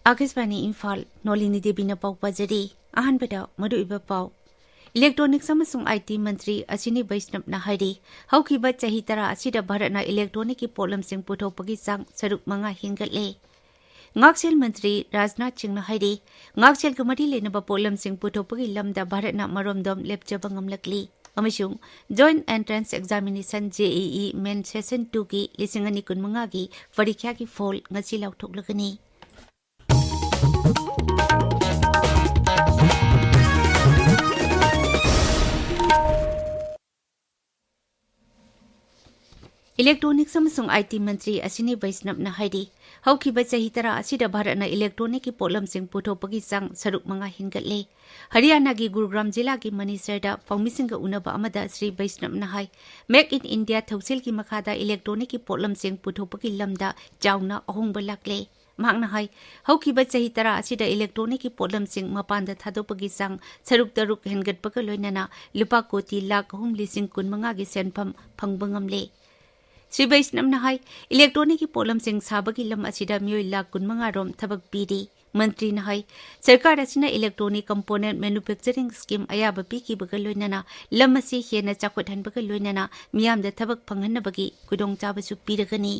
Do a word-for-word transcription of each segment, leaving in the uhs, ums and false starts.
ꯑꯥꯀꯥꯁꯕꯥꯅꯤ ꯏꯝꯐꯥꯜ, ꯅꯣꯂꯤꯅꯤ ꯗꯦꯕꯤꯅ ꯄꯥꯎ ꯄꯥꯖꯔꯤ꯫ ꯑꯍꯥꯟꯕꯗ ꯃꯔꯨꯑꯣꯏꯕ ꯄꯥꯎ꯫ ꯏꯂꯦꯛꯇ꯭ꯔꯣꯅꯤꯛꯁ ꯑꯃꯁꯨꯡ ꯑꯥꯏ ꯇꯤ ꯃꯟꯇ꯭ꯔꯤ ꯑꯁꯤꯅꯤ ꯕꯩꯁꯅꯕꯅ ꯍꯥꯏꯔꯤ, ꯍꯧꯈꯤꯕ ꯆꯍꯤ ꯇꯔꯥ ꯑꯁꯤꯗ ꯚꯥꯔꯠꯅ ꯏꯂꯦꯛꯇ꯭ꯔꯣꯅꯤꯛꯀꯤ ꯄꯣꯠꯂꯝꯁꯤꯡ ꯄꯨꯊꯣꯛꯄꯒꯤ ꯆꯥꯡ ꯁꯔꯨꯛ ꯃꯉꯥ ꯍꯦꯟꯒꯠꯂꯦ꯫ ꯉꯥꯛꯁꯦꯜ ꯃꯟꯇ꯭ꯔꯤ ꯔꯥꯖꯅꯥꯊ ꯁꯤꯡꯅ ꯍꯥꯏꯔꯤ, ꯉꯥꯛꯁꯦꯜꯒ ꯃꯔꯤ ꯂꯩꯅꯕ ꯄꯣꯠꯂꯝꯁꯤꯡ ꯄꯨꯊꯣꯛꯄꯒꯤ ꯂꯝꯗ ꯚꯥꯔꯠꯅ ꯃꯔꯣꯝꯗꯣꯝ ꯂꯦꯞꯆꯕ ꯉꯝꯂꯛꯂꯤ꯫ ꯑꯃꯁꯨꯡ Joint Entrance Examination, J E E, Main Session ꯇꯨꯒꯤ ꯂꯤꯁꯤꯡ ꯑꯅꯤ ꯀꯨꯟꯃꯉꯥꯒꯤ ꯄꯔꯤꯈ꯭ꯌꯥꯒꯤ ꯐꯣꯜ ꯉꯁꯤ ꯂꯥꯎꯊꯣꯛꯂꯒꯅꯤ꯫ ꯏꯂꯦꯛꯇ꯭ꯔꯣꯅꯤꯛꯁ ꯑꯃꯁꯨꯡ ꯑꯥꯏ ꯇꯤ ꯃꯟꯇ꯭ꯔꯤ ꯑꯁꯤꯅꯤ ꯕꯩꯁꯅꯕꯅ ꯍꯥꯏꯔꯤ, ꯍꯧꯈꯤꯕ ꯆꯍꯤ ꯇꯔꯥ ꯑꯁꯤꯗ ꯚꯥꯔꯠꯅ ꯏꯂꯦꯛꯇ꯭ꯔꯣꯅꯤꯛꯀꯤ ꯄꯣꯠꯂꯝꯁꯤꯡ ꯄꯨꯊꯣꯛꯄꯒꯤ ꯆꯥꯡ ꯁꯔꯨꯛ ꯃꯉꯥ ꯍꯦꯟꯒꯠꯂꯦ꯫ ꯍꯔꯤꯌꯥꯅꯥꯒꯤ ꯒꯨꯔꯒ꯭ꯔꯥꯝ ꯖꯤꯂꯥꯒꯤ ꯃꯅꯤꯁꯔꯗ ꯐꯧꯃꯤꯁꯤꯡꯒ ꯎꯅꯕ ꯑꯃꯗ ꯁ꯭ꯔꯤ ꯕꯩꯁꯅꯕꯅ ꯍꯥꯏ, Make in India ꯊꯧꯁꯤꯜꯒꯤ ꯃꯈꯥꯗ ꯏꯂꯦꯛꯇ꯭ꯔꯣꯅꯤꯛꯀꯤ ꯄꯣꯠꯂꯝꯁꯤꯡ ꯄꯨꯊꯣꯛꯄꯒꯤ ꯂꯝꯗ ꯆꯥꯎꯅ ꯑꯍꯣꯡꯕ ꯂꯥꯛꯂꯦ꯫ ꯃꯍꯥꯛꯅ ꯍꯥꯏ, ꯍꯧꯈꯤꯕ ꯆꯍꯤ ꯇꯔꯥ ꯑꯁꯤꯗ ꯏꯂꯦꯛꯇ꯭ꯔꯣꯅꯤꯛꯀꯤ ꯄꯣꯠꯂꯝꯁꯤꯡ ꯃꯄꯥꯟꯗ ꯊꯥꯗꯣꯛꯄꯒꯤ ꯆꯥꯡ ꯁꯔꯨꯛ ꯇꯔꯨꯛ ꯍꯦꯟꯒꯠꯄꯒ ꯂꯣꯏꯅꯅ ꯂꯨꯄꯥ ꯀꯣꯇꯤ ꯂꯥꯈ ꯑꯍꯨꯝ ꯂꯤꯁꯤꯡ ꯀꯨꯟꯃꯉꯥꯒꯤ ꯁꯦꯟꯐꯝ ꯐꯪꯕ ꯉꯝꯂꯦ꯫ ꯁ꯭ꯔꯤ ꯕꯩꯁꯅꯕꯅ ꯍꯥꯏ, ꯏꯂꯦꯛꯇ꯭ꯔꯣꯅꯤꯛꯀꯤ ꯄꯣꯠꯂꯝꯁꯤꯡ ꯁꯥꯕꯒꯤ ꯂꯝ ꯑꯁꯤꯗ ꯃꯤꯑꯣꯏ ꯂꯥꯈ ꯀꯨꯟꯃꯉꯥ ꯔꯣꯝ ꯊꯕꯛ ꯄꯤꯔꯤ꯫ ꯃꯟꯇ꯭ꯔꯤꯅ ꯍꯥꯏ, ꯁꯔꯀꯥꯔ ꯑꯁꯤꯅ electronic component manufacturing scheme ꯑꯌꯥꯕ ꯄꯤꯈꯤꯕꯒ ꯂꯣꯏꯅꯅ ꯂꯝ ꯑꯁꯤ ꯍꯦꯟꯅ ꯆꯥꯎꯈꯠꯍꯟꯕꯒ ꯂꯣꯏꯅꯅ ꯃꯤꯌꯥꯝꯗ ꯊꯕꯛ ꯐꯪꯍꯟꯅꯕꯒꯤ ꯈꯨꯗꯣꯡꯆꯥꯕꯁꯨ ꯄꯤꯔꯒꯅꯤ꯫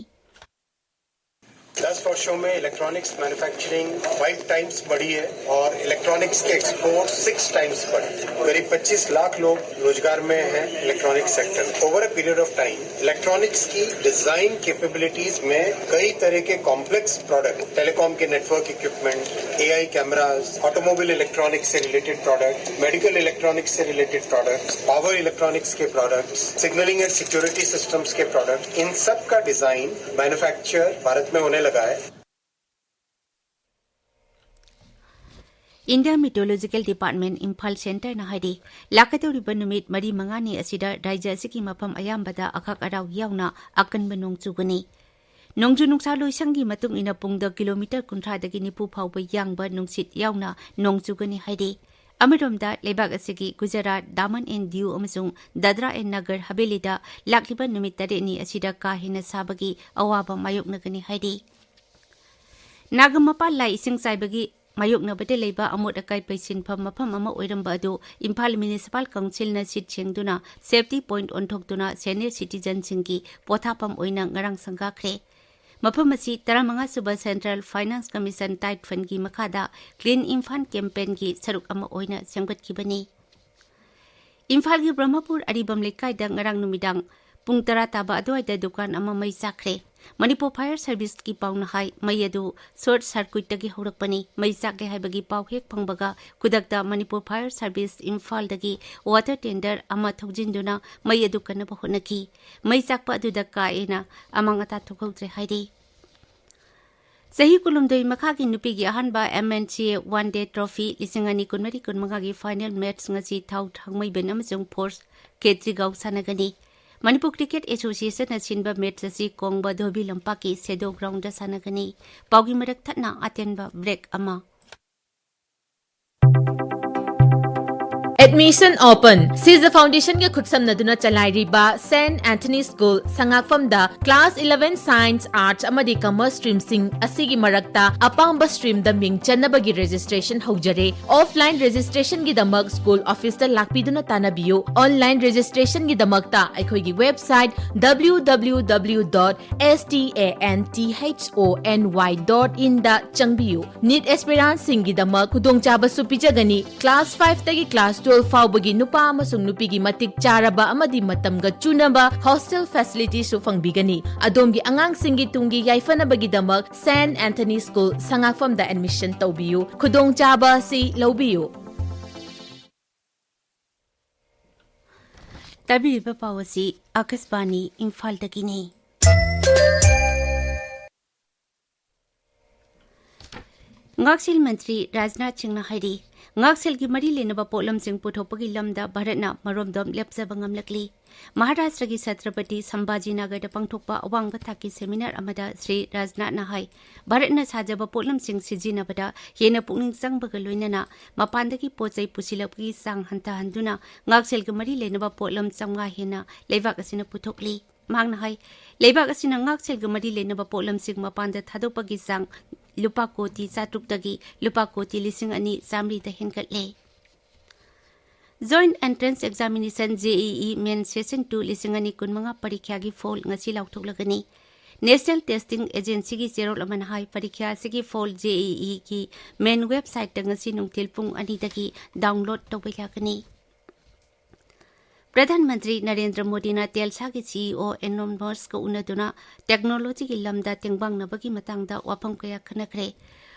दस वर्षों में इलेक्ट्रॉनिक्स मैन्युफैक्चरिंग फ़ाइव टाइम्स बढ़ी है और इलेक्ट्रॉनिक्स के एक्सपोर्ट सिक्स टाइम्स बढ़े हैं। करीब पच्चीस लाख लोग रोजगार में हैं इलेक्ट्रॉनिक्स सेक्टर में। Over a period of time electronics की डिजाइन कैपेबिलिटीज में कई तरह के कॉम्प्लेक्स प्रोडक्ट, टेलीकॉम के network equipment, AI cameras, automobile electronics से रिलेटेड प्रोडक्ट, मेडिकल इलेक्ट्रॉनिक्स से रिलेटेड प्रोडक्ट्स, पावर इलेक्ट्रॉनिक्स के products, signalling and security systems के प्रोडक्ट, इन सब का डिजाइन, मैन्युफैक्चर भारत में होने लगा है। India Meteorological Department Imphal Centreꯅ ꯍꯥꯏꯔꯤ, ꯂꯥꯛꯀꯗꯧꯔꯤꯕ ꯅꯨꯃꯤꯠ ꯃꯔꯤ ꯃꯉꯥꯅꯤ ꯑꯁꯤꯗ ꯔꯥꯖ꯭ꯌ ꯑꯁꯤꯒꯤ ꯃꯐꯝ ꯑꯌꯥꯝꯕꯗ ꯑꯈꯥꯛ ꯑꯔꯥꯎ ꯌꯥꯎꯅ ꯑꯀꯟꯕ ꯅꯣꯡ ꯆꯨꯒꯅꯤ꯫ ꯅꯣꯡꯖꯨ ꯅꯨꯡꯁꯥ ꯂꯣꯏꯁꯪꯒꯤ ꯃꯇꯨꯡ ꯏꯟꯅ ꯄꯨꯡꯗ ꯀꯤꯂꯣꯃꯤꯇꯔ ꯀꯨꯟꯊ꯭ꯔꯥꯗꯒꯤ ꯅꯤꯐꯨ ꯐꯥꯎꯕ ꯌꯥꯡꯕ ꯅꯨꯡꯁꯤꯠ ꯌꯥꯎꯅ ꯅꯣꯡ ꯆꯨꯒꯅꯤ ꯍꯥꯏꯔꯤ꯫ ꯑꯃꯔꯣꯝꯗ ꯂꯩꯕꯥꯛ ꯑꯁꯤꯒꯤ ꯒꯨꯖꯔꯥꯠ, ꯗꯥꯃꯟ ꯑꯦꯟ ꯗꯤꯌꯨ ꯑꯃꯁꯨꯡ ꯗꯥꯗ꯭ꯔꯥ ꯑꯦꯟ ꯅꯒꯔ ꯍꯕꯦꯂꯤꯗ ꯂꯥꯛꯂꯤꯕ ꯅꯨꯃꯤꯠ ꯇꯔꯦꯠꯅꯤ ꯑꯁꯤꯗ ꯀꯥ ꯍꯦꯟꯅ ꯁꯥꯕꯒꯤ ꯑꯋꯥꯕ ꯃꯥꯌꯣꯛꯅꯒꯅꯤ ꯍꯥꯏꯔꯤ꯫ ꯅꯥꯒꯥꯃꯄꯥꯜ ꯂꯥꯏ ꯏꯁꯤꯡ ꯆꯥꯏꯕꯒꯤ ꯃꯥꯌꯣꯛꯅꯕꯗ ꯂꯩꯕ ꯑꯃꯣꯠ ꯑꯀꯥꯏ ꯄꯩꯁꯤꯟꯐꯝ ꯃꯐꯝ ꯑꯃ ꯑꯣꯏꯔꯝꯕ ꯑꯗꯨ ꯏꯝꯐꯥꯜ ꯃ꯭ꯌꯨꯅꯤꯁꯤꯄꯥꯜ ꯀꯥꯎꯟꯁꯤꯜꯅ ꯁꯤꯠ ꯁꯦꯡꯗꯨꯅ ꯁꯦꯐꯇꯤ ꯄꯣꯏꯟꯠ ꯑꯣꯟꯊꯣꯛꯇꯨꯅ ꯁꯦꯅꯤꯌꯔ ꯁꯤꯇꯤꯖꯟꯁꯤꯡꯒꯤ ꯄꯣꯊꯥꯐꯝ ꯑꯣꯏꯅ ꯉꯔꯥꯡ ꯁꯪꯒꯥꯈ꯭ꯔꯦ꯫ ꯃꯐꯝ ꯑꯁꯤ ꯇꯔꯥꯃꯉꯥ ꯁꯨꯕ ꯁꯦꯟꯇ꯭ꯔꯦꯜ ꯐꯥꯏꯅꯥꯟꯁ ꯀꯃꯤꯁꯟ ꯇꯥꯏꯠ ꯐꯟꯒꯤ ꯃꯈꯥꯗ ꯀ꯭ꯂꯤꯟ ꯏꯝꯐꯥꯜ ꯀꯦꯝꯄꯦꯟꯒꯤ ꯁꯔꯨꯛ ꯑꯃ ꯑꯣꯏꯅ ꯁꯦꯝꯒꯠꯈꯤꯕꯅꯤ꯫ ꯏꯝꯐꯥꯜꯒꯤ ꯕ꯭ꯔꯍꯃꯄꯨꯔ ꯑꯔꯤꯕꯝ ꯂꯩꯀꯥꯏꯗ ꯉꯔꯥꯡ ꯅꯨꯃꯤꯗꯥꯡ ꯄꯨꯡ ꯇꯔꯥ ꯇꯥꯕ ꯑꯗꯨꯋꯥꯏꯗ ꯗꯨꯀꯥꯟ ꯑꯃ ꯃꯩ ꯆꯥꯛꯈ꯭ꯔꯦ꯫ ꯃꯅꯤꯄꯨꯔ ꯐꯥꯌꯔ ꯁꯔꯚꯤꯁꯀꯤ ꯄꯥꯎꯅ ꯍꯥꯏ, ꯃꯩ ꯑꯗꯨ ꯁꯣꯔꯠ ꯁꯔꯀ꯭ꯌꯨꯠꯇꯒꯤ ꯍꯧꯔꯛꯄꯅꯤ꯫ ꯃꯩ ꯆꯥꯛꯂꯦ ꯍꯥꯏꯕꯒꯤ ꯄꯥꯎ ꯍꯦꯛ ꯐꯪꯕꯒ ꯈꯨꯗꯛꯇ ꯃꯅꯤꯄꯨꯔ ꯐꯥꯌꯔ ꯁꯔꯚꯤꯁ ꯏꯝꯐꯥꯜꯗꯒꯤ ꯋꯥꯇꯔ ꯇꯦꯟꯗꯔ ꯑꯃ ꯊꯧꯖꯤꯟꯗꯨꯅ ꯃꯩ ꯑꯗꯨ ꯀꯟꯅꯕ ꯍꯣꯠꯅꯈꯤ꯫ ꯃꯩ ꯆꯥꯛꯄ ꯑꯗꯨꯗ ꯀꯥ ꯍꯦꯟꯅ ꯑꯃꯥꯡ ꯑꯇꯥ ꯊꯣꯛꯍꯧꯗ꯭ꯔꯦ ꯍꯥꯏꯔꯤ꯫ ꯆꯍꯤ ꯀꯨꯟꯍꯨꯝꯗꯣꯏ ꯃꯈꯥꯒꯤ ꯅꯨꯄꯤꯒꯤ ꯑꯍꯥꯟꯕ ꯑꯦꯝ ꯑꯦꯟ ꯁꯤ ꯑꯦ ꯋꯥꯟ ꯗꯦ ꯇ꯭ꯔꯣꯐꯤ ꯂꯤꯁꯤꯡ ꯑꯅꯤ ꯀꯨꯟꯃꯔꯤ ꯀꯨꯟꯃꯉꯥꯒꯤ ꯐꯥꯏꯅꯦꯜ ꯃꯦꯠꯆ ꯉꯁꯤ ꯊꯥꯎ ꯊꯥꯡꯃꯩꯕꯟ ꯑꯃꯁꯨꯡ ꯐꯣꯔꯁ ꯈꯦꯇ꯭ꯔꯤꯒꯥꯎ ꯁꯥꯟꯅꯒꯅꯤ꯫ ꯃꯅꯤꯄꯨꯔ ꯀ꯭ꯔꯤꯀꯦꯠ ꯑꯦꯁꯣꯁꯤꯌꯦꯁꯟꯅ ꯁꯤꯟꯕ ꯃꯦꯠꯆ ꯑꯁꯤ ꯀꯣꯡꯕ ꯙꯣꯕꯤ ꯂꯝꯄꯥꯛꯀꯤ ꯁꯦꯗꯣ ꯒ꯭ꯔꯥꯎꯟꯗ ꯁꯥꯟꯅꯒꯅꯤ꯫ ꯄꯥꯎꯒꯤ ꯃꯔꯛ ꯊꯠꯅ ꯑꯇꯦꯟꯕ ꯕ꯭ꯔꯦꯛ ꯑꯃ꯫ Admission open. ꯁꯤꯖ ꯐꯥꯎꯟꯗꯦꯁꯟꯒ ꯈꯨꯠꯁꯝꯅꯗꯨꯅ ꯆꯂꯥꯏꯔꯤꯕ ꯁꯦꯟꯠ ꯑꯦꯟꯊꯅꯤ ꯁ꯭ꯀꯨꯜ ꯁꯉꯥꯛꯐꯝꯗ class eleven science, arts ꯑꯃꯗꯤ commerce streamꯁꯤꯡ ꯑꯁꯤꯒꯤ ꯃꯔꯛꯇ ꯑꯄꯥꯝꯕ streamꯗ ꯃꯤꯡ ꯆꯟꯅꯕꯒꯤ registration ꯍꯧꯖꯔꯦ꯫ Offline registrationꯒꯤꯗꯃꯛ ꯁ꯭ꯀꯨꯜ ꯑꯣꯐꯤꯁꯇ ꯂꯥꯛꯄꯤꯗꯨꯅ ꯇꯥꯟꯅꯕꯤꯌꯨ꯫ Online registrationꯒꯤꯗꯃꯛꯇ ꯑꯩꯈꯣꯏꯒꯤ website W W W dot S T A N T H O N Y dot inꯗ ꯆꯪꯕꯤꯌꯨ꯫ NEET aspirantꯁꯤꯡꯒꯤꯗꯃꯛ ꯈꯨꯗꯣꯡꯆꯥꯕꯁꯨ ꯄꯤꯖꯒꯅꯤ꯫ Class fiveꯇꯒꯤ class twelve ꯐꯥꯎꯕꯒꯤ ꯅꯨꯄꯥ ꯑꯃꯁꯨꯡ ꯅꯨꯄꯤꯒꯤ ꯃꯇꯤꯛ ꯆꯥꯔꯕ ꯑꯃꯗꯤ ꯃꯇꯝꯒ ꯆꯨꯅꯕ hostel facilityꯁꯨ ꯐꯪꯕꯤꯒꯅꯤ꯫ ꯑꯗꯣꯝꯒꯤ ꯑꯉꯥꯡꯁꯤꯡꯒꯤ ꯇꯨꯡꯒꯤ ꯌꯥꯏꯐꯅꯕꯒꯤꯗꯃꯛ ꯁꯦꯟꯠ ꯑꯦꯟꯊꯅꯤ ꯁ꯭ꯀꯨꯜ ꯁꯉꯥꯛꯐꯝꯗ admission ꯇꯧꯕꯤꯌꯨ꯫ ꯈꯨꯗꯣꯡꯆꯥꯕ ꯑꯁꯤ ꯂꯧꯕꯤꯌꯨ꯫ ꯇꯥꯕꯤꯔꯤꯕ ꯄꯥꯎ ꯑꯁꯤ ꯑꯥꯀꯥꯁꯕꯥꯅꯤ ꯏꯝꯐꯥꯜꯗꯒꯤꯅꯤ꯫ ꯉꯥꯛꯁꯦꯜ ꯃꯟꯇ꯭ꯔꯤ ꯔꯥꯖꯅꯥꯊ ꯁꯤꯡꯅ ꯍꯥꯏꯔꯤ, ꯉꯥꯛꯁꯦꯜꯒꯤ ꯃꯔꯤ ꯂꯩꯅꯕ ꯄꯣꯠꯂꯝꯁꯤꯡ ꯄꯨꯊꯣꯛꯄꯒꯤ ꯂꯝꯗ ꯚꯥꯔꯠꯅ ꯃꯔꯣꯝꯗꯣꯝ ꯂꯦꯞꯆꯕ ꯉꯝꯂꯛꯂꯤ꯫ ꯃꯍꯥꯔꯥꯁꯇ꯭ꯔꯒꯤ ꯁꯇ꯭ꯔꯄꯇꯤ ꯁꯝꯚꯥꯖꯤꯅꯒꯔꯗ ꯄꯥꯡꯊꯣꯛꯄ ꯑꯋꯥꯡꯕ ꯊꯥꯛꯀꯤ ꯁꯦꯃꯤꯅꯥꯔ ꯑꯃꯗ ꯁ꯭ꯔꯤ ꯔꯥꯖꯅꯥꯊꯅ ꯍꯥꯏ, ꯚꯥꯔꯠꯅ ꯁꯥꯖꯕ ꯄꯣꯠꯂꯝꯁꯤꯡ ꯁꯤꯖꯤꯟꯅꯕꯗ ꯍꯦꯟꯅ ꯄꯨꯛꯅꯤꯡ ꯆꯪꯕꯒ ꯂꯣꯏꯅꯅ ꯃꯄꯥꯟꯗꯒꯤ ꯄꯣꯠ ꯆꯩ ꯄꯨꯁꯤꯜꯂꯛꯄꯒꯤ ꯆꯥꯡ ꯍꯟꯊꯍꯟꯗꯨꯅ ꯉꯥꯛꯁꯦꯜꯒ ꯃꯔꯤ ꯂꯩꯅꯕ ꯄꯣꯠꯂꯝ ꯆꯥꯝꯃꯉꯥ ꯍꯦꯟꯅ ꯂꯩꯕꯥꯛ ꯑꯁꯤꯅ ꯄꯨꯊꯣꯛꯂꯤ꯫ ꯃꯍꯥꯛꯅ ꯍꯥꯏ, ꯂꯩꯕꯥꯛ ꯑꯁꯤꯅ ꯉꯥꯛꯁꯦꯜꯒ ꯃꯔꯤ ꯂꯩꯅꯕ ꯄꯣꯠꯂꯝꯁꯤꯡ ꯃꯄꯥꯟꯗ ꯊꯥꯗꯣꯛꯄꯒꯤ ꯆꯥꯡ ꯂꯨꯄꯥ ꯀꯣꯇꯤ ꯆꯥꯇ꯭ꯔꯨꯛꯇꯒꯤ ꯂꯨꯄꯥ ꯀꯣꯇꯤ ꯂꯤꯁꯤꯡ ꯑꯅꯤ ꯆꯥꯃꯔꯤꯗ ꯍꯦꯟꯒꯠꯂꯦ꯫ Joint Entrance Examination, JEE Main Session two ꯂꯤꯁꯤꯡ ꯑꯅꯤ ꯀꯨꯟꯃꯉꯥ ꯄꯔꯤꯈ꯭ꯌꯥꯒꯤ ꯐꯣꯜ ꯉꯁꯤ ꯂꯥꯎꯊꯣꯛꯂꯒꯅꯤ꯫ National Testing Agencyꯒꯤ ꯆꯦꯔꯣꯜ ꯑꯃꯅ ꯍꯥꯏ, ꯄꯔꯤꯈ꯭ꯌꯥ ꯑꯁꯤꯒꯤ ꯐꯣꯜ JEEꯒꯤ main websiteꯇ ꯉꯁꯤ ꯅꯨꯡꯊꯤꯜ ꯄꯨꯡ ꯑꯅꯤꯗꯒꯤ download ꯇꯧꯕ ꯌꯥꯒꯅꯤ꯫ ꯄ꯭ꯔꯙꯥꯟ ꯃꯟꯇ꯭ꯔꯤ ꯅꯔꯦꯟꯗ꯭ꯔ ꯃꯣꯗꯤꯅ ꯇꯦꯜꯁꯥꯒꯤ CEO Elon Muskꯀ ꯎꯅꯗꯨꯅ technologyꯒꯤ ꯂꯝꯗ ꯇꯦꯡꯕꯥꯡꯅꯕꯒꯤ ꯃꯇꯥꯡꯗ ꯋꯥꯐꯝ ꯀꯌꯥ ꯈꯟꯅꯈ꯭ꯔꯦ꯫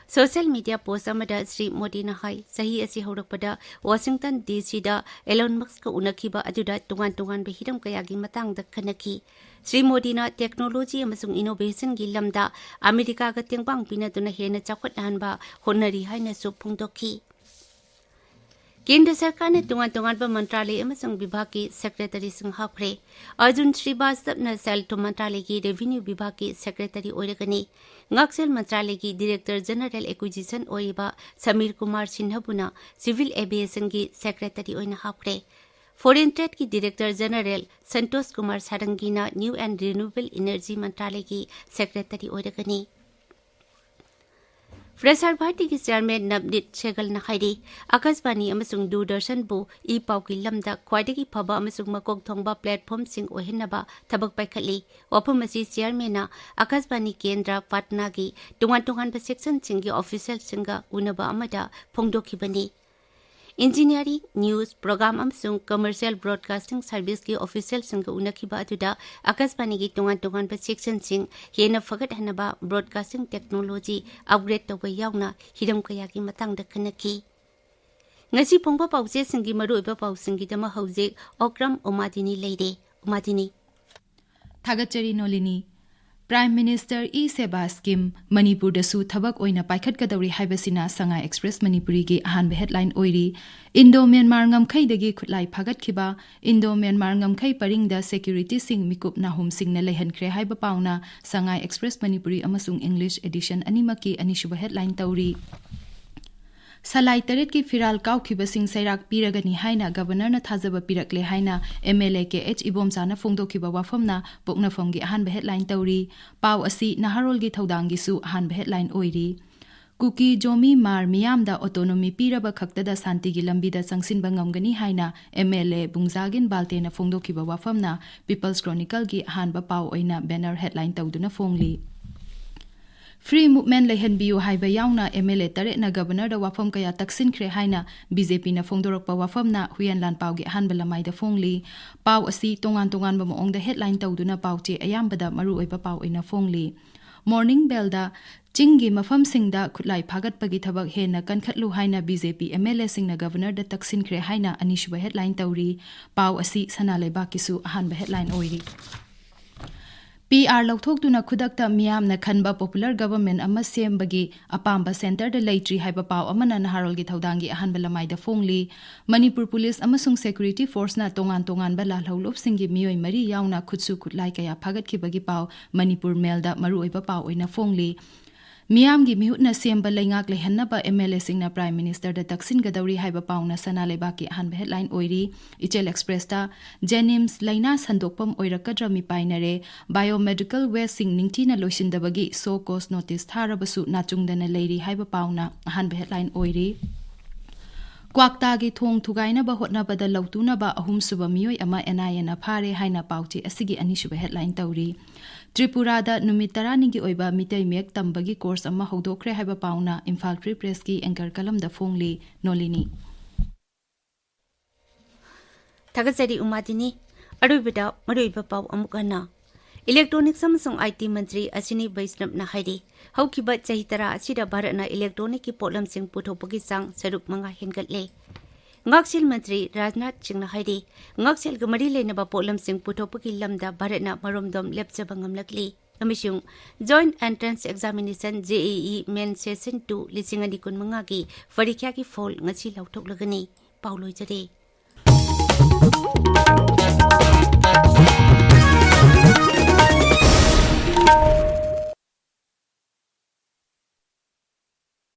Social media post ꯑꯃꯗ ꯁ꯭ꯔꯤ ꯃꯣꯗꯤꯅ ꯍꯥꯏ, ꯆꯍꯤ ꯑꯁꯤ ꯍꯧꯔꯛꯄꯗ Washington DCꯗ Elon Muskꯀ ꯎꯅꯈꯤꯕ ꯑꯗꯨꯗ ꯇꯣꯉꯥꯟ ꯇꯣꯉꯥꯟꯕ ꯍꯤꯔꯝ ꯀꯌꯥꯒꯤ ꯃꯇꯥꯡꯗ ꯈꯟꯅꯈꯤ꯫ ꯁ꯭ꯔꯤ ꯃꯣꯗꯤꯅ technology ꯑꯃꯁꯨꯡ innovationꯒꯤ ꯂꯝꯗ ꯑꯃꯦꯔꯤꯀꯥꯒ ꯇꯦꯡꯕꯥꯡ ꯄꯤꯅꯗꯨꯅ ꯍꯦꯟꯅ ꯆꯥꯎꯈꯠꯍꯟꯕ ꯍꯣꯠꯅꯔꯤ ꯍꯥꯏꯅꯁꯨ ꯐꯣꯡꯗꯣꯛꯈꯤ꯫ ꯀꯦꯟꯗ꯭ꯔ ꯁꯔꯀꯥꯔꯅ ꯇꯣꯉꯥꯟ ꯇꯣꯉꯥꯟꯕ ꯃꯟꯇ꯭ꯔꯥꯂꯌ ꯑꯃꯁꯨꯡ ꯕꯤꯚꯥꯒꯀꯤ ꯁꯦꯀ꯭ꯔꯦꯇꯔꯤꯁꯤꯡ ꯍꯥꯞꯈ꯭ꯔꯦ꯫ ꯑꯔꯖꯨꯟ ꯁ꯭ꯔꯤꯕꯥꯁꯇꯕꯅ ꯁꯦꯜ-ꯊꯨꯝ ꯃꯟꯇ꯭ꯔꯥꯂꯌꯒꯤ revenue ꯕꯤꯚꯥꯒꯀꯤ ꯁꯦꯀ꯭ꯔꯦꯇꯔꯤ ꯑꯣꯏꯔꯒꯅꯤ꯫ ꯉꯥꯛꯁꯦꯜ ꯃꯟꯇ꯭ꯔꯥꯂꯌꯒꯤ Director General Acquisition ꯑꯣꯏꯔꯤꯕ ꯁꯃꯤꯔ ꯀꯨꯃꯥꯔ ꯁꯤꯟꯍꯕꯨꯅ civil aviationꯒꯤ ꯁꯦꯀ꯭ꯔꯦꯇꯔꯤ ꯑꯣꯏꯅ ꯍꯥꯞꯈ꯭ꯔꯦ꯫ Foreign Tradeꯀꯤ Director General ꯁꯟꯇꯣꯁ ꯀꯨꯃꯥꯔ ꯁꯥꯔꯪꯒꯤꯅ New and Renewable Energy ꯃꯟꯇ꯭ꯔꯥꯂꯌꯒꯤ ꯁꯦꯀ꯭ꯔꯦꯇꯔꯤ ꯑꯣꯏꯔꯒꯅꯤ꯫ ꯄ꯭ꯔꯁꯥꯔ ꯚꯥꯔꯇꯤꯒꯤ ꯆꯤꯌꯥꯔꯃꯦꯟ ꯅꯕꯅꯤꯠ ꯁꯦꯒꯜꯅ ꯍꯥꯏꯔꯤ, ꯑꯀꯥꯁꯕꯥꯅꯤ ꯑꯃꯁꯨꯡ ꯗꯨꯔꯗꯔꯁꯟꯕꯨ ꯏ ꯄꯥꯎꯒꯤ ꯂꯝꯗ ꯈ꯭ꯋꯥꯏꯗꯒꯤ ꯐꯕ ꯑꯃꯁꯨꯡ ꯃꯀꯣꯛ ꯊꯣꯡꯕ platformꯁꯤꯡ ꯑꯣꯏꯍꯟꯅꯕ ꯊꯕꯛ ꯄꯥꯏꯈꯠꯂꯤ꯫ ꯋꯥꯐꯝ ꯑꯁꯤ ꯆꯤꯌꯥꯔꯃꯦꯟꯅ ꯑꯀꯥꯁꯕꯥꯅꯤ ꯀꯦꯟꯗ꯭ꯔ ꯄꯥꯠꯅꯥꯒꯤ ꯇꯣꯉꯥꯟ ꯇꯣꯉꯥꯟꯕ sectionꯁꯤꯡꯒꯤ officialꯁꯤꯡꯒ ꯎꯅꯕ ꯑꯃꯗ ꯐꯣꯡꯗꯣꯛꯈꯤꯕꯅꯤ꯫ Engineering, news, program ꯑꯃꯁꯨꯡ commercial broadcasting serviceꯀꯤ officialꯁꯤꯡꯒ ꯎꯅꯈꯤꯕ ꯑꯗꯨꯗ ꯑꯀꯥꯁꯕꯥꯅꯤꯒꯤ ꯇꯣꯉꯥꯟ ꯇꯣꯉꯥꯟꯕ sectionꯁꯤꯡ ꯍꯦꯟꯅ ꯐꯒꯠꯍꯟꯅꯕ broadcasting technology upgrade ꯇꯧꯕ ꯌꯥꯎꯅ ꯍꯤꯔꯝ ꯀꯌꯥꯒꯤ ꯃꯇꯥꯡꯗ ꯈꯟꯅꯈꯤ꯫ ꯉꯁꯤ ꯐꯣꯡꯕ ꯄꯥꯎꯆꯦꯁꯤꯡꯒꯤ ꯃꯔꯨꯑꯣꯏꯕ ꯄꯥꯎꯁꯤꯡꯒꯤꯗꯃꯛ ꯍꯧꯖꯤꯛ ꯑꯣꯀ꯭ꯔꯝ ꯎꯃꯥꯗꯤꯅꯤ ꯂꯩꯔꯦ꯫ ꯎꯃꯥꯗꯤꯅꯤ꯫ ꯊꯥꯒꯠꯆꯔꯤ Nolini. Prime Minister E-Seba Scheme ꯃꯅꯤꯄꯨꯔꯗꯁꯨ ꯊꯕꯛ ꯑꯣꯏꯅ ꯄꯥꯏꯈꯠꯀꯗꯧꯔꯤ ꯍꯥꯏꯕꯁꯤꯅ ꯁꯉꯥꯏ ꯑꯦꯛꯁꯄ꯭ꯔꯦꯁ ꯃꯅꯤꯄꯨꯔꯤꯒꯤ ꯑꯍꯥꯟꯕ headline ꯑꯣꯏꯔꯤ꯫ ꯏꯟꯗꯣ ꯃ꯭ꯌꯥꯟꯃꯥꯔ ꯉꯝꯈꯩꯗꯒꯤ ꯈꯨꯠꯂꯥꯏ ꯐꯥꯒꯠꯈꯤꯕ꯫ ꯏꯟꯗꯣ ꯃ꯭ꯌꯥꯟꯃꯥꯔ ꯉꯝꯈꯩ ꯄꯔꯤꯡꯗ securityꯁꯤꯡ ꯃꯤꯀꯨꯞ ꯅꯥꯍꯨꯝꯁꯤꯡꯅ ꯂꯩꯍꯟꯈ꯭ꯔꯦ ꯍꯥꯏꯕ ꯄꯥꯎꯅ ꯁꯉꯥꯏ ꯑꯦꯛꯁꯄ꯭ꯔꯦꯁ ꯃꯅꯤꯄꯨꯔꯤ ꯑꯃꯁꯨꯡ English edition ꯑꯅꯤꯃꯛꯀꯤ ꯑꯅꯤꯁꯨꯕ headline ꯇꯧꯔꯤ꯫ ꯁꯂꯥꯏ ꯇꯔꯦꯠꯀꯤ ꯐꯤꯔꯥꯜ ꯀꯥꯎꯈꯤꯕꯁꯤꯡ ꯁꯩꯔꯥꯛ ꯄꯤꯔꯒꯅꯤ ꯍꯥꯏꯅ ꯒꯕꯔꯅꯔꯅ ꯊꯥꯖꯕ ꯄꯤꯔꯛꯂꯦ ꯍꯥꯏꯅ M L A K H ꯏꯕꯣꯝꯆꯥꯅ ꯐꯣꯡꯗꯣꯛꯈꯤꯕ ꯋꯥꯐꯝꯅ ꯄꯣꯛꯅꯐꯝꯒꯤ ꯑꯍꯥꯟꯕ ꯍꯦꯗꯂꯥꯏꯟ ꯇꯧꯔꯤ꯫ ꯄꯥꯎ ꯑꯁꯤ ꯅꯍꯥꯔꯣꯜꯒꯤ ꯊꯧꯗꯥꯡꯒꯤꯁꯨ ꯑꯍꯥꯟꯕ ꯍꯦꯗꯂꯥꯏꯟ ꯑꯣꯏꯔꯤ꯫ ꯀꯨꯀꯤ ꯖꯣꯃꯤ ꯃꯥꯔ ꯃꯤꯌꯥꯝꯗ ꯑꯣꯇꯣꯅꯣꯃꯤ ꯄꯤꯔꯕ ꯈꯛꯇꯗ ꯁꯥꯟꯇꯤꯒꯤ ꯂꯝꯕꯤꯗ ꯆꯪꯁꯤꯟꯕ ꯉꯝꯒꯅꯤ ꯍꯥꯏꯅ ꯑꯦꯝ ꯑꯦꯜ ꯑꯦ ꯕꯨꯡꯖꯥꯒꯤꯟ ꯕꯥꯜꯇꯦꯅ ꯐꯣꯡꯗꯣꯛꯈꯤꯕ ꯋꯥꯐꯝꯅ ꯄꯤꯄꯜꯁ ꯀ꯭ꯔꯣꯅꯤꯀꯜꯒꯤ ꯑꯍꯥꯟꯕ ꯄꯥꯎ ꯑꯣꯏꯅ ꯕꯦꯅꯔ ꯍꯦꯗꯂꯥꯏꯟ ꯇꯧꯗꯨꯅ ꯐꯣꯡꯂꯤ꯫ ꯐ꯭ꯔꯤ ꯃꯨꯚꯃꯦꯟ ꯂꯩꯍꯟꯕꯤꯌꯨ ꯍꯥꯏꯕ ꯌꯥꯎꯅ ꯑꯦꯝ ꯑꯦꯜ ꯑꯦ ꯇꯔꯦꯠꯅ ꯒꯕꯔꯅꯔꯗ ꯋꯥꯐꯝ ꯀꯌꯥ ꯇꯛꯁꯤꯟꯈ꯭ꯔꯦ ꯍꯥꯏꯅ ꯕꯤ ꯖꯦ ꯄꯤꯅ ꯐꯣꯡꯗꯣꯔꯛꯄ ꯋꯥꯐꯝꯅ ꯍꯨꯏꯌꯦꯟ ꯂꯥꯟꯄꯥꯎꯒꯤ ꯑꯍꯥꯟꯕ ꯂꯃꯥꯏꯗ ꯐꯣꯡꯂꯤ꯫ ꯄꯥꯎ ꯑꯁꯤ ꯇꯣꯉꯥꯟ ꯇꯣꯉꯥꯟꯕ ꯃꯑꯣꯡꯗ ꯍꯦꯗꯂꯥꯏꯟ ꯇꯧꯗꯨꯅ ꯄꯥꯎꯆꯦ ꯑꯌꯥꯝꯕꯗ ꯃꯔꯨꯑꯣꯏꯕ ꯄꯥꯎ ꯑꯣꯏꯅ ꯐꯣꯡꯂꯤ꯫ ꯃꯣꯔꯅꯤꯡ ꯕꯦꯜꯗ ꯆꯤꯡꯒꯤ ꯃꯐꯝꯁꯤꯡꯗ ꯈꯨꯠꯂꯥꯏ ꯐꯥꯒꯠꯄꯒꯤ ꯊꯕꯛ ꯍꯦꯟꯅ ꯀꯟꯈꯠꯂꯨ ꯍꯥꯏꯅ B J P M L ꯑꯦꯁꯤꯡꯅ ꯒꯕꯔꯅꯔꯗ ꯇꯛꯁꯤꯟꯈ꯭ꯔꯦ ꯍꯥꯏꯅ ꯑꯅꯤꯁꯨꯕ ꯍꯦꯗꯂꯥꯏꯟ ꯇꯧꯔꯤ꯫ ꯄꯥꯎ ꯑꯁꯤ ꯁꯅꯥ ꯂꯩꯕꯥꯛꯀꯤꯁꯨ ꯑꯍꯥꯟꯕ ꯍꯦꯗꯂꯥꯏꯟ ꯑꯣꯏꯔꯤ꯫ ꯄꯤ ꯑꯥꯔ ꯂꯧꯊꯣꯛꯇꯨꯅ ꯈꯨꯗꯛꯇ ꯃꯤꯌꯥꯝꯅ ꯈꯟꯕ ꯄꯣꯄꯨꯂꯔ ꯒꯕꯔꯟꯃꯦꯟ ꯑꯃ ꯁꯦꯝꯕꯒꯤ ꯑꯄꯥꯝꯕ ꯁꯦꯟꯇꯔꯗ ꯂꯩꯇ꯭ꯔꯤ ꯍꯥꯏꯕ ꯄꯥꯎ ꯑꯃꯅ ꯅꯍꯥꯔꯣꯜꯒꯤ ꯊꯧꯗꯥꯡꯒꯤ ꯑꯍꯥꯟꯕ ꯂꯃꯥꯏꯗ ꯐꯣꯡꯂꯤ꯫ ꯃꯅꯤꯄꯨꯔ ꯄꯨꯂꯤꯁ ꯑꯃꯁꯨꯡ ꯁꯦꯀ꯭ꯌꯨꯔꯤꯇꯤ ꯐꯣꯔꯁꯅ ꯇꯣꯉꯥꯟ ꯇꯣꯉꯥꯟꯕ ꯂꯥꯜꯍꯧꯂꯨꯞꯁꯤꯡꯒꯤ ꯃꯤꯑꯣꯏ ꯃꯔꯤ ꯌꯥꯎꯅ ꯈꯨꯠꯁꯨ ꯈꯨꯠꯂꯥꯏ ꯀꯌꯥ ꯐꯥꯒꯠꯈꯤꯕꯒꯤ ꯄꯥꯎ ꯃꯅꯤꯄꯨꯔ ꯃꯦꯜꯗ ꯃꯔꯨꯑꯣꯏꯕ ꯄꯥꯎ ꯑꯣꯏꯅ ꯐꯣꯡꯂꯤ꯫ ꯃꯤꯌꯥꯝꯒꯤ ꯃꯤꯍꯨꯠꯅ ꯁꯦꯝꯕ ꯂꯩꯉꯥꯛ ꯂꯩꯍꯟꯅꯕ ꯑꯦꯝ ꯑꯦꯜ ꯑꯦꯁꯤꯡꯅ ꯄ꯭ꯔꯥꯏꯝ ꯃꯤꯅꯤꯁꯇꯔꯗ ꯇꯛꯁꯤꯟꯒꯗꯧꯔꯤ ꯍꯥꯏꯕ ꯄꯥꯎꯅ ꯁꯅꯥ ꯂꯩꯕꯥꯛꯀꯤ ꯑꯍꯥꯟꯕ ꯍꯦꯗꯂꯥꯏꯟ ꯑꯣꯏꯔꯤ꯫ ꯏꯆꯦꯜ ꯑꯦꯛꯁꯄ꯭ꯔꯦꯁꯇ ꯖꯦꯅꯤꯝꯁ ꯂꯩꯅꯥ ꯁꯟꯗꯣꯛꯐꯝ ꯑꯣꯏꯔꯛꯀꯗ꯭ꯔꯥ ꯃꯤꯄꯥꯏꯅꯔꯦ, ꯕꯥꯏꯑꯣꯃꯦꯗꯤꯀꯦꯜ ꯋꯦꯁꯁꯤꯡ ꯅꯤꯡꯊꯤꯅ ꯂꯣꯏꯁꯤꯟꯗꯕꯒꯤ ꯁꯣ ꯀꯣꯁ ꯅꯣꯇꯤꯁ ꯊꯥꯔꯕꯁꯨ ꯅꯥꯆꯨꯡꯗꯅ ꯂꯩꯔꯤ ꯍꯥꯏꯕ ꯄꯥꯎꯅ ꯑꯍꯥꯟꯕ ꯍꯦꯗꯂꯥꯏꯟ ꯑꯣꯏꯔꯤ꯫ ꯀ꯭ꯋꯥꯛꯇꯥꯒꯤ ꯊꯣꯡ ꯊꯨꯒꯥꯏꯅꯕ ꯍꯣꯠꯅꯕꯗ ꯂꯧꯇꯨꯅꯕ ꯑꯍꯨꯝꯁꯨꯕ ꯃꯤꯑꯣꯏ ꯑꯃ ꯑꯦꯟ ꯑꯥꯏ ꯑꯦꯅ ꯐꯥꯔꯦ ꯍꯥꯏꯅ ꯄꯥꯎꯆꯦ ꯑꯁꯤꯒꯤ ꯑꯅꯤꯁꯨꯕ ꯍꯦꯗꯂꯥꯏꯟ ꯇꯧꯔꯤ꯫ ꯇ꯭ꯔꯤꯄꯨꯔꯥꯗ ꯅꯨꯃꯤꯠ ꯇꯔꯥꯅꯤꯒꯤ ꯑꯣꯏꯕ ꯃꯤꯇꯩ ꯃꯌꯦꯛ ꯇꯝꯕꯒꯤ ꯀꯣꯔꯁ ꯑꯃ ꯍꯧꯗꯣꯛꯈ꯭ꯔꯦ ꯍꯥꯏꯕ ꯄꯥꯎꯅ ꯏꯝꯐꯥꯜ ꯐ꯭ꯔꯤ ꯄ꯭ꯔꯦꯁꯀꯤ ꯑꯦꯡꯀꯔ ꯀꯂꯝꯗ ꯐꯣꯡꯂꯤ꯫ ꯅꯣꯂꯤꯅꯤ꯫ ꯊꯥꯒꯠꯆꯔꯤ ꯎꯃꯥꯗꯤꯅꯤ꯫ ꯑꯔꯣꯏꯕꯗ ꯃꯔꯨꯑꯣꯏꯕ ꯄꯥꯎ ꯑꯃꯨꯛ ꯍꯟꯅ꯫ ꯏꯂꯦꯛꯇ꯭ꯔꯣꯅꯤꯛꯁ ꯑꯃꯁꯨꯡ ꯑꯥꯏ ꯇꯤ ꯃꯟꯇ꯭ꯔꯤ ꯑꯁꯤꯅꯤ ꯕꯩꯁꯅꯕꯅ ꯍꯥꯏꯔꯤ, ꯍꯧꯈꯤꯕ ꯆꯍꯤ ꯇꯔꯥ ꯑꯁꯤꯗ ꯚꯥꯔꯠꯅ ꯏꯂꯦꯛꯇ꯭ꯔꯣꯅꯤꯛꯀꯤ ꯄꯣꯠꯂꯝꯁꯤꯡ ꯄꯨꯊꯣꯛꯄꯒꯤ ꯆꯥꯡ ꯁꯔꯨꯛ ꯃꯉꯥ ꯍꯦꯟꯒꯠꯂꯦ꯫ ꯉꯥꯛꯁꯦꯜ ꯃꯟꯇ꯭ꯔꯤ ꯔꯥꯖꯅꯥꯊ ꯁꯤꯡꯅ ꯍꯥꯏꯔꯤ, ꯉꯥꯛꯁꯦꯜꯒ ꯃꯔꯤ ꯂꯩꯅꯕ ꯄꯣꯠꯂꯝꯁꯤꯡ ꯄꯨꯊꯣꯛꯄꯒꯤ ꯂꯝꯗ ꯚꯥꯔꯠꯅ ꯃꯔꯣꯝꯗꯣꯝ ꯂꯦꯞꯆꯕ ꯉꯝꯂꯛꯂꯤ ꯑꯃꯁꯨꯡ Joint Entrance Examination, J E E Main Session two ꯂꯤꯁꯤꯡ ꯑꯅꯤ ꯀꯨꯟꯃꯉꯥꯒꯤ ꯄꯔꯤꯈ꯭ꯌꯥꯒꯤ ꯐꯣꯜ ꯉꯁꯤ ꯂꯥꯎꯊꯣꯛꯂꯒꯅꯤ꯫ ꯄꯥꯎ ꯂꯣꯏꯖꯔꯦ꯫